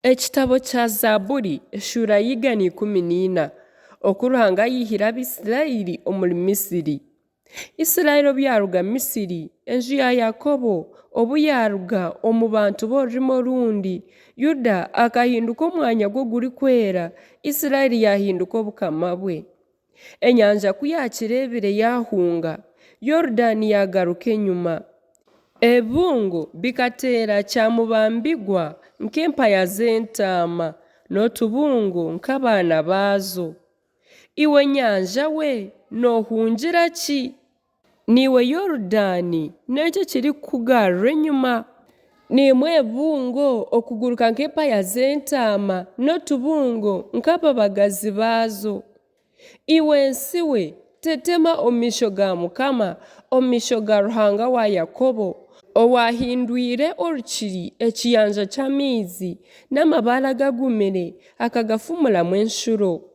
Ekitabo kya Zaaburi eshuura ya 114. Oku Ruhanga yaihire Abaisraeli omuri Misri. Israeli obu yaaruga Misri, enju ya Yakobo obu yaaruga omu bantu b'orurimi orundi, Yuda akahinduka omwanya gwe ogurikwera, Israeli yaahinduka obukama bwe. Enyanja ku yaakireebire yaahunga, Yorudaani yaagaruka enyima. Ebibungo bikateera kyamubambigwa nk'empaya z'entaama, n'otubungo nk'abaana baazo. Iwe nyanja we, noohungira ki? Naiwe Yorudaani, n'enki ekirikukugarura enyima? Naimwe ebibungo okuguruka nk'empaya z'entaama, n'otubungo nk'ababagazi baazo. Iwe nsi we, tetema omu maisho ga Mukama, omu maisho ga Ruhanga wa Yakobo, owaahindwire orukiri ekiyanja ky'amaizi, n'amabaare agagumire akagafumuramu enshuro.